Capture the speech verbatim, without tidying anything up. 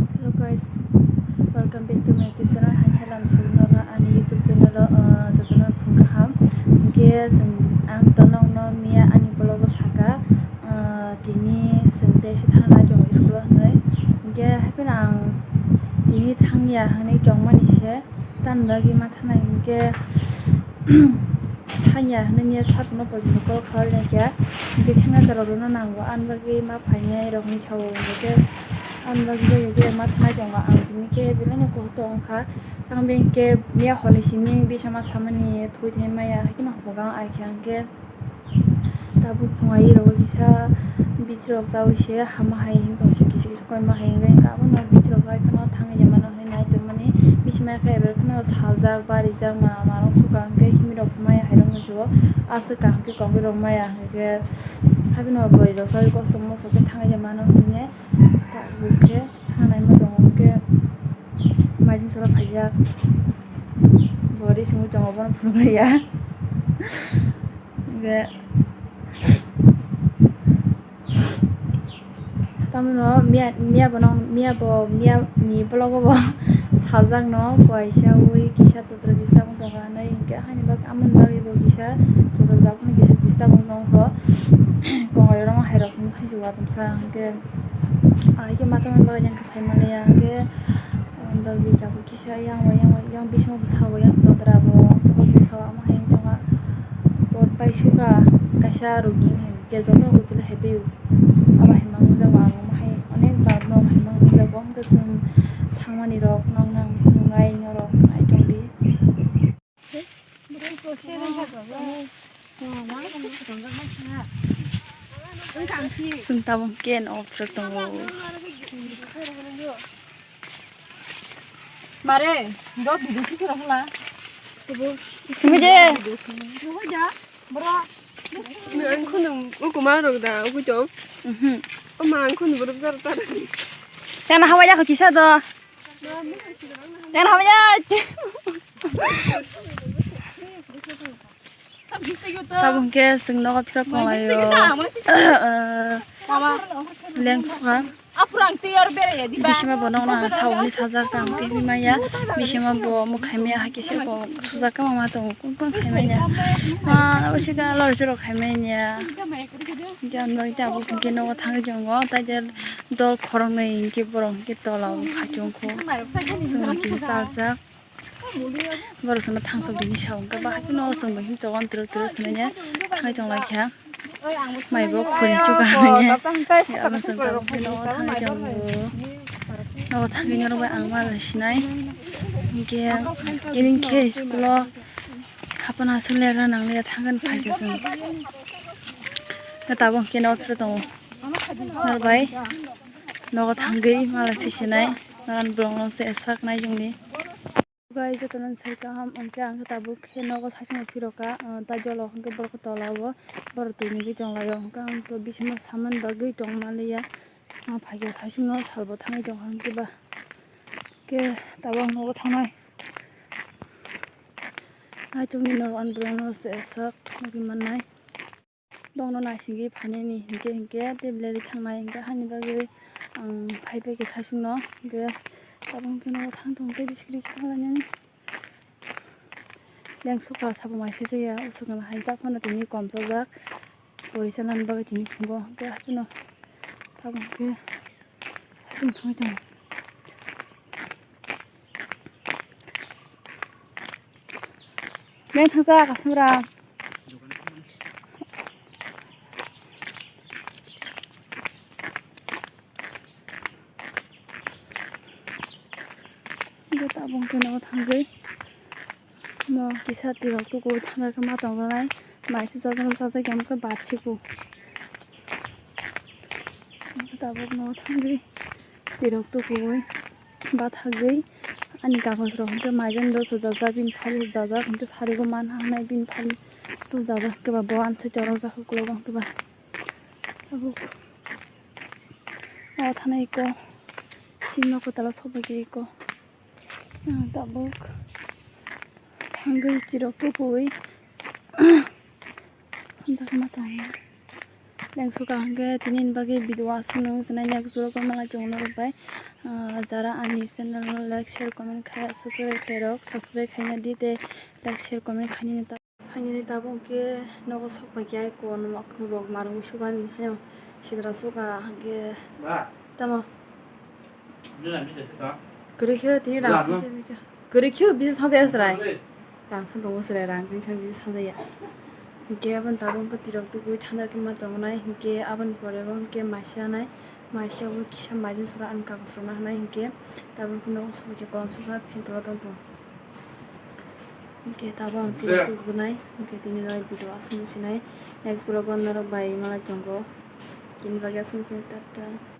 Hello guys, welcome back to my YouTube channel. Hai hello, ang Sugno Rao, ani YouTube channel o, uh, jotono phung kaham. Hingke chwng, ang to nokno miya ani vlog o saka, uh, tini chwng tei se thangna tongo school o hinwi. Hingke haikhe ang tini thangya hinwi tongmani se, tamni bagwi ma thangnai hingke, thangya hinwi sir no poito call khlai nai khe, hingke signature rok rwna nango, ani bagwi ma phainai rok hinwi sao, hingke ani bagwi joto joto ma thanai tongo ang, tini khe belai no kosto wngkha, tamo hingke miya hor ni simi bisa ma samani thwi thai maya, haikhe no hokha ang ai khe hingke. Tabuk phungai rok kisa bithi rok chaui se hama hai wng tong se, kisa kisa koi ma hai wngwi wngkha. Abono bithi rok bai phano thangwi ya mano hinwi nai tongmani. Bithi mai khe eber phano saljak, barijak, ma, ma rok suka hwnkhe himwi rok se maya hai rok no se o. Aswk kaham khe kongwi rok maya hwnkhe haibino bwrwi rok chaui kosom mosom khe thangwi ya mano hinwi tabuk khe thangnai ma tongo hwnkhe maising sora phaijak. Bo ri sungwi tongo, bono phunukliya. Hingke tamoni miya, miya bono, miya bo, miya ni vlog o bo sajak no, kaisa ui kisa totra kisa tongkha hinui hingke haini bagwi amoni bagwi bo kisa totra jak phano kisa disturb wngkha, kongai rok hai rok phano thaisu uatumsa hingke, ahai khe masa mani bagwi jang khe sai manliya hingke, um, bagwi jago. Kisa yang bai, yang bai, yang bisingo bwsa bo, yang todra bo, todra bwsa bo, omo hai wng tongkha. Pot pai suka, kaisa rugini hai, khe joto utile hai pio. Abo hai mang jago, ang omo hai onek bar no hai mang jago, hwnkhe chwng thangmani rok, nang nang nungnai norok nai tongdi. Chwng tabuk ken off road tongo. Mare, do video si kira hula. Tunggu je. Tunggu ja. Bro. Ang khunu uku ma rok da, uku chong. Mhm. O ma ang khunu bro jar tar. Yang na hawa ya ko kisa do. Yang na hawa ya. Tabuk hwnkhe chwng nogo phirok tonglaio. Lengsuka. Bisima bo nokno ang sauni sajak tang tei maya. Bisima bo mokhaimaya hakhe se bo sujak kwbangma tongo, kun kun khaimanya. Ma abo se ka lori se rok khaimanya. Hwnkhe ang tabuk hwnkhe nogo thangwi tongo, tai dol khoroknwi hwnkhe borok hwnkhe tola o phaichung kho. Chwng hwnkhe saljak. Borok sana thangsok dini sa wngkha, bahai phano chwng bai himchok on twrwk twrwk hinwi thangwi tong lai kha. Mai bo khori chuka hinwi. Abo chwng tabuk phano thangwi tongo. Nogo thangwi norok bai ang ma sinai. Hinkhe iring khe school o hapna aswk lerna nang liya thangwi phai kha chwng. Tabuk hinkhe nogo phiro tongo. Norok bai nogo thangwi malai phi sinai. Nanan borok no se sak nai chwngni. Guys, jotono sai kaham, hwnkhe ang khe tabuk khe nogo saichung phirokha, ah, tai jolo hwnkhe borok tola o borok twi nigwi tonglaio, hwnkhe ang to bisingo samani bagwi tong manliya, ah, phaikhe saichung no salbo thangwi tongkha hwnkhe ba, khe tabuk ang nogo thangnai, naitukni nogo ani borokno se sak nugwi mannai. Bongno naisingwi phainani hinkhe hinkhe tei belai thangnai hinkhe haini bagwi ang phaibai khe saichungno hinkhe tabuk hinkhe nogo thang tong tei biskit rikhe thanglainani. Lengsuka sabo mai sijaya usukno hai jak phano tini kom chajak pori chanani bagwi tini phungo hinkhe hapheno tabuk hinkhe saichung thangwi tongo. Neng thangsa kasamra. Tabuk khe nogo thangwi. Mo kisa tirok tuku thangwi ma tonglanai. Mai se chajak chajak ya khe bat siko. Tabuk nogo thangwi tirok tukuwi bathagwi ani kagoj rok hwnkhe maijan do sojajak bini phali sojajak hwnkhe sarigo manha hwnwi bini phali sojajak hwnkhe ba bo ansi chorok jak ukulok o hwnkhe ba tabuk o thanai eko chini nogo tala sokbaikhe eko. Ang tabuk thangwi tirok tukuwi hamjakma tongo. Lengsuka hwnkhe tini ni bagwi video aswk nung sinai next vlog o malai chwng norok bai Ah, jara ani channel no like, share, comment khai, subscribe khairok, subscribe khaina di tei like, share, comment khainani ta-, khainani tabuk hwnkhe nogo sok paikha ai kon rok marung sugani haino sidra suga hwnkhe tamo. Kwrwi khe tini rang singkhe bikha. Kwrwi khe bisa sangjaya chwrai. Rang san tongo chwrai, rang hwnwi san bisa sangjaya. Hinkhe aboni tabuk hwnkhe twirok tubui thanda khe ma tongnai, hinkhe aboni pore bo hwnkhe maisa nai, maisa bo kisa maising sora ani kagos rok naharnai, hinkhe tabuk hwnkhe nogo sok paikha kolom sokha phen tola tongtong. Hinkhe tabuk ang twirok tubugnai, hinkhe tini no video aswk sinai, next vlog o norok bai malai tongo, tini bagwi aswk sinai, tata.